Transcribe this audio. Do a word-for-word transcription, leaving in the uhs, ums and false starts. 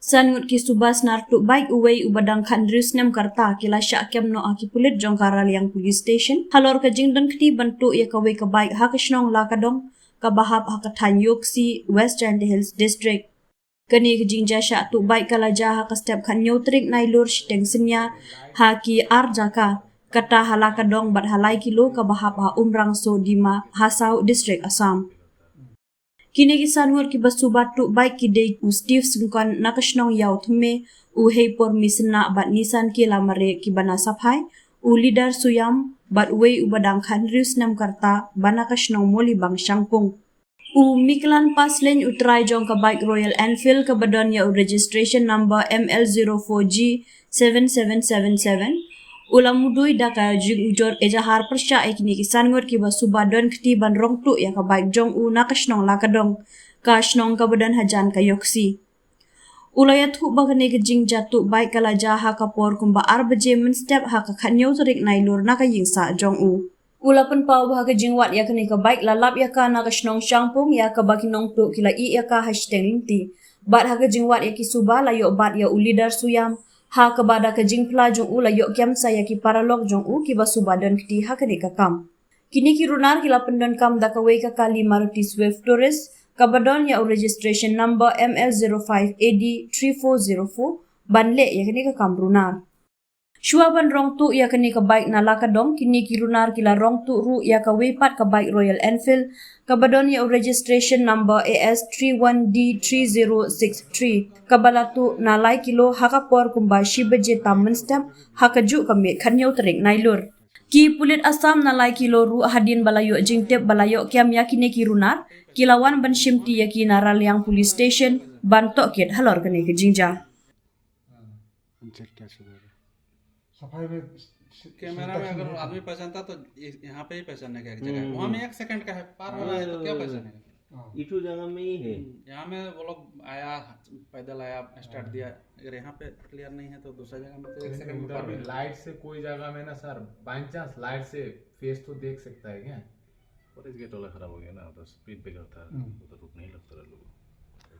San ngut ki suba snar tuh bike uwei uba dang khathynriew snem ka rta ki la shah kem noh ha ki pulit jong ka Raliang Police Station halor ka jingdon kti ban tuh ïa kawei ka bike ha ka shnong Lakadong kaba hap ha ka thaiñ Ïewkhsi, West Jaintia Hills District. Kane ka jingjia shah tuh bike ka la jia ha ka step khathynñiew tarik Nailur shiteng synñia ha ki ar jaka, kata ha Lakadong bad ha lai kilo kaba hap ha Umrangso, Dima Hasao District, Assam. Kine ki san ngut kiba suba tuh bike ki dei u Steve Syngkon na ka shnong Ïawthymme, u Heipor Misna bad Nisan Kela Mare kiba na Saphai, u Lidar Suyam bad uwei uba dang khathynriew snem ka rta ba na ka shnong Molibang Shangpung. U Miklan Paslein, u trai jong ka bike Royal Enfield kaba don ïa u registration number M L zero four G seven seven seven seven, u la mudui da ka jingujor ejahar pyrshah ïa kine ki san ngut kiba suba don kti ban rong tuh ïa ka bike jong u na ka shnong Lakadong, ka shnong kaba don hajan ka Ïewkhsi. U la ïathuh ba kane ka jingjia tuh bike ka la jia ha ka por kumba ar baje mynstep ha ka khathynñiew tarik Nailur na ka ïingsah jong u. U la pynpaw ba ha ka jingwad ïa kane ka bike la lap ïa ka na ka shnong Shangpung ïa kaba ki nongtuh ki la ïeh ïa ka ha shiteng lynti. Bad ha ka jingwad ïa ki suba la ïoh bat ïa u Lidar Suyam, ha kaba da ka jingphla jong u la ïoh kem sa ïa ki paralok jong u kiba suba don kti ha kane ka kam. Kine ki runar ki la pyndonkam da kawei ka kali Maruti Swift Tourist kaba don ïa u registration number M L zero five A D three four zero four ban leh ïa kane ka kam runar. Shuwa ban rong tuh ïa kane ka bike na Lakadong, kine ki runar ki la rong tuh ruh ïa kawei pat ka bike Royal Enfield kaba don ïa u registration number A S three one D three zero six three, kaba la tuh na lai kilo ha ka por kumba shi baje tam mynstep ha kajuh ka miet khathynñiew tarik Nailur. Ki pulit Assam na lai kilo ruh hadien ba la ïoh jingtip ba la ïoh kem ïa kine ki runar, ki la wan ban shimti ïa ki na Raliang Police Station ban tohkit halor kane ka jingjia. अंचल क्या सुबह सफाई में कैमरा में अगर आदमी पहचानता तो यहाँ पे ही पहचानने का एक जगह है। वहाँ में एक सेकंड का है, पार हो रहा है तो क्या पहचानेगा? इटू जगह में ही है। यहाँ में वो लोग आया, पैदल आया, स्टार्ट दिया। अगर यहाँ पे क्लियर नहीं है तो दूसरा जगह में तो एक सेकंड में पार हो जाएगा। लाइट से कोई जगह में ना सर, बाई चांस लाइट से फेस तो देख सकता है क्या? फुटेज गेट वाला खराब हो गया ना, तो स्पीड ब्रेकर था, वो तो रुक नहीं लगता था लोग।